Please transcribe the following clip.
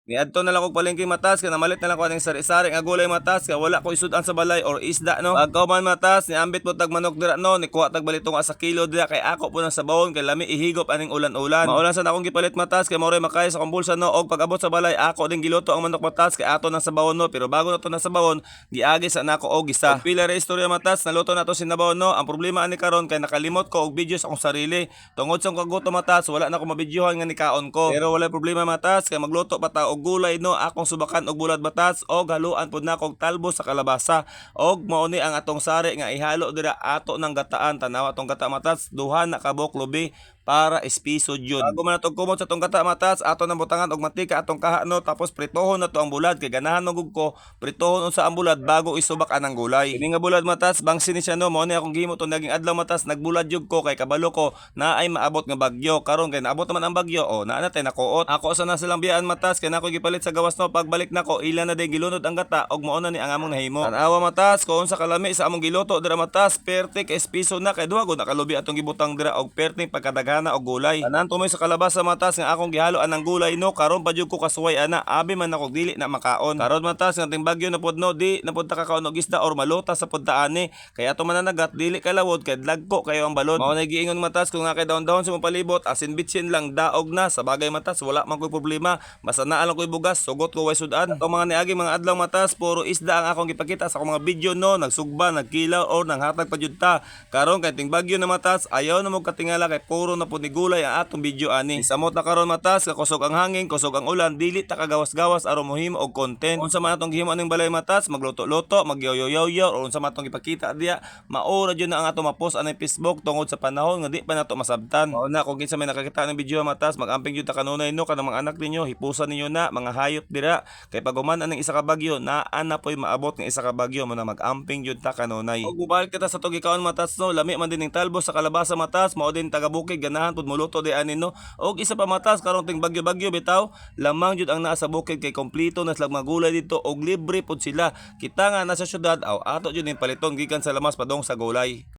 Niadto na lang kog palengke, matas, kay namalit na lang ko aning sari-sari nga gulay, matas, kay wala ko isud-an sa balay or isda, no. Pagkauman, matas, niambit po tag manok dira, no, nikuha tag balitong asa kilo dira kay ako po ng sabawon kay lami ihigop aning ulan-ulan. Maulan sa akong gipalit, matas, kay mao makaya sa akong bulsa, no. Og pag-abot sa balay, ako din giluto ang manok, matas, kay ato ng sabawon, no, pero bago na to na sabawon, giagi sa nako og gisa. Og pila ra istorya, matas, naluto na to sinabawon, no. Ang problema ani karon kay nakalimot ko og video sa akong sarili. Tungod sa akong kagutom, matas, wala na ko mabidyohan nga nikaon ko. Pero wala problema, matas, kay magluto pa ta og gulay, no. Akong subakan og bulad, matas, og haluan pud nako og talbo sa kalabasa. Og mao ni ang atong sari nga ihalo dira, ato ng gataan. Tanawa atong gata, matas, duha na kabok lubi para espiso jud. Bago man natong kumot sa atong gata, matas, ato nang butangan og mantika atong kaha, no, tapos pritohon na to ang bulad kay ganahan man gud ko pritohon unsa ang bulad bago isubak anang gulay. Kini nga bulad, matas, bangsi ni siya, no. Mao ni akong gihimo to naging adlaw, matas, nagbulad jud ko kay kabalo ko na ay maabot nga bagyo. Karon kay naabot naman ang bagyo, oh, naa na tay nakuot. Ako sa na silang biyaan, matas, kay nako gipalit sa gawas, no. Pagbalik nako, ila na day gilunod ang gata og mao na ni ang among nahimo. Tan-awa, matas, kung unsa kalami sa among giluto dira, matas, perti kay espiso na kay duha gud nakalubi atong gibutang dira og perti pagkadaghana og gulay. Tanan tumoy sa kalabasa, matas, nga akong gihalo anang gulay, no, karon pa jud ko kasuway ana, abi man ako dili na makaon. Karon, matas, nga ting bagyo na pod, no, di na pod ta kakaon og isda or maluta sa pod ta ani. Kaya ato mananagat dili kalawod kay dagko kayo ang balod. Mao na giingon, matas, kung nga kay dahon-dahon sa imong palibot, asin bitsin lang, daog na. Sa bagay, matas, wala man koy problema. Basta naa lang koy bugas, sugot ko way sudan. Atong mga niagi mga adlaw, matas, puro isda ang akong gipakita sa akong mga video, no, nagsugba, nagkilaw or nanghatag pa jud ta. Karon kay ting bagyo na, matas, ayaw na mo katingala kay puro na pud ni gulay ang atong video ani. Samot na karon, matas, kakusog ang hangin, kusog ang ulan, dili ta kagawas-gawas aron mohimo og content. Unsa man atong gihimo aning balay, matas, magluto-luto, magyoyo-yoyo or unsa man atong gipakita diya, mao ra jud na ang atong ma-post anay Facebook tungod sa panahon nga di pa nato masabtan. Mao na kung kinsa may nakakita ng video, matas, mag-amping jud ta kanunay, no, kanang mga anak ninyo, hipusan ninyo na mga hayop dira kay pag human aning isa ka bagyo, naa na po'y maabot nga isa ka bagyo mo na mag-amping jud ta kanunay. Og mubalik kita sa atong gikaon, matas, no, lami man din ning talbo sa kalabasa, matas, mao din taga bukid ganahan pud moluto di ani, no. Og isa pa, matas, karong ting bagyo-bagyo bitaw, lamang jud ang naa sa bukid kay kompleto na sila mga gulay dito og libre pud sila. Kita nga nasa syudad, aw ato jud ning paliton gikan sa lamas padong sa gulay.